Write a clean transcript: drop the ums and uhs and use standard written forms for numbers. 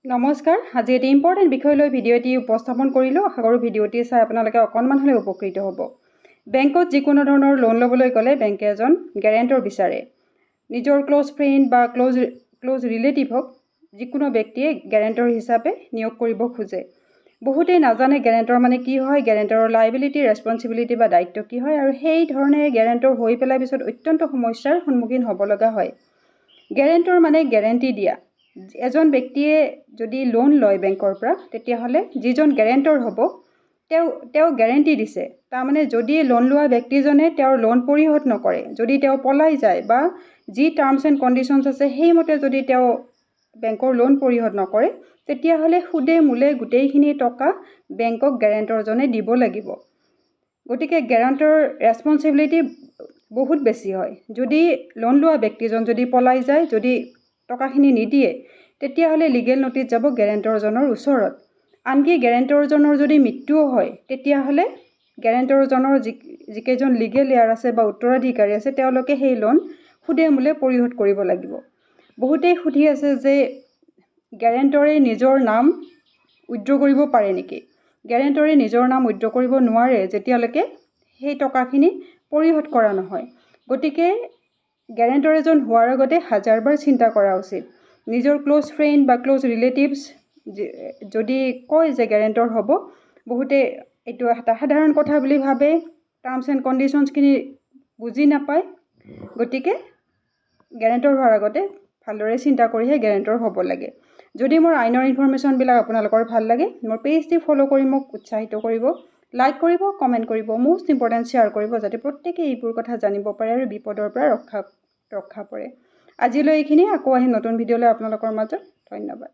নমস্কাৰ, আজি এটি ইম্পৰ্টেণ্ট বিষয় লৈ ভিডিঅ' এটি উপস্থাপন কৰিলোঁ। আশা কৰোঁ ভিডিঅ'টি চাই আপোনালোকে অকণমান হ'লেও উপকৃত হ'ব। বেংকত যিকোনো ধৰণৰ লোন ল'বলৈ গ'লে বেংকে এজন গেৰেণ্টৰ বিচাৰে। নিজৰ ক্ল'জ ফ্ৰেণ্ড বা ক্ল'জ ৰিলেটিভক যিকোনো ব্যক্তিয়ে গেৰেণ্টৰ হিচাপে নিয়োগ কৰিব খোজে। বহুতেই নাজানে গেৰেণ্টৰ মানে কি হয়, গেৰেণ্টৰৰ লাইবিলিটি, ৰেচপনচিবিলিটি বা দায়িত্ব কি হয় আৰু সেই ধৰণে গেৰেণ্টৰ হৈ পেলাই পিছত অত্যন্ত সমস্যাৰ সন্মুখীন হ'ব লগা হয়। গেৰেণ্টৰ মানে গেৰেণ্টি দিয়া। এজন ব্যক্তিয়ে যদি লোন লয় বেংকৰ পৰা, তেতিয়াহ'লে যিজন গেৰেণ্টৰ হ'ব, তেওঁ গেৰেণ্টি দিছে। তাৰমানে যদি লোন লোৱা ব্যক্তিজনে তেওঁৰ লোন পৰিশোধ নকৰে, যদি তেওঁ পলাই যায় বা যি টাৰ্মছ এণ্ড কণ্ডিশ্যনছ আছে সেইমতে যদি তেওঁ বেংকৰ লোন পৰিশোধ নকৰে, তেতিয়াহ'লে সুদে মূলে গোটেইখিনি টকা বেংকক গেৰেণ্টৰজনে দিব লাগিব। গতিকে গেৰেণ্টৰ ৰেচপনচিবিলিটি বহুত বেছি হয়। যদি লোন লোৱা ব্যক্তিজন যদি পলাই যায়, যদি টকাখিনি নিদিয়ে, তেতিয়াহ'লে লিগেল ন'টিচ যাব গেৰেণ্টৰজনৰ ওচৰত। আনকি গেৰেণ্টৰজনৰ যদি মৃত্যুও হয়, তেতিয়াহ'লে গেৰেণ্টৰজনৰ যিকেইজন লিগেল এয়াৰ আছে বা উত্তৰাধিকাৰী আছে, তেওঁলোকে সেই লোন সুদে মূলে পৰিশোধ কৰিব লাগিব। বহুতেই সুধি আছে যে গেৰেণ্টৰে নিজৰ নাম উইড্ৰ কৰিব পাৰে নেকি? গেৰেণ্টৰে নিজৰ নাম উইড্ৰ কৰিব নোৱাৰে, যেতিয়ালৈকে সেই টকাখিনি পৰিশোধ কৰা নহয়। গতিকে গেৰেণ্টৰ এজন হোৱাৰ আগতে হাজাৰবাৰ চিন্তা কৰা উচিত। নিজৰ ক্ল'জ ফ্ৰেণ্ড বা ক্ল'জ ৰিলেটিভছ যদি কয় যে গেৰেণ্টৰ হ'ব, বহুতে এইটো এটা সাধাৰণ কথা বুলি ভাবে, টাৰ্মছ এণ্ড কণ্ডিশ্যনছখিনি বুজি নাপায়। গতিকে গেৰেণ্টৰ হোৱাৰ আগতে ভালদৰে চিন্তা কৰিহে গেৰেণ্টৰ হ'ব লাগে। যদি মোৰ আইনৰ ইনফৰ্মেশ্যনবিলাক আপোনালোকৰ ভাল লাগে, মোৰ পেজটি ফ'ল' কৰি মোক উৎসাহিত কৰিব, লাইক কৰিব, কমেণ্ট কৰিব, মষ্ট ইম্পৰ্টেণ্ট শ্বেয়াৰ কৰিব, যাতে প্ৰত্যেকেই এইবোৰ কথা জানিব পাৰে আৰু বিপদৰ পৰা ৰক্ষা পৰে। আজিলৈ এইখিনি। আকৌ আহিম নতুন ভিডিঅ'লৈ আপোনালোকৰ মাজত। ধন্যবাদ।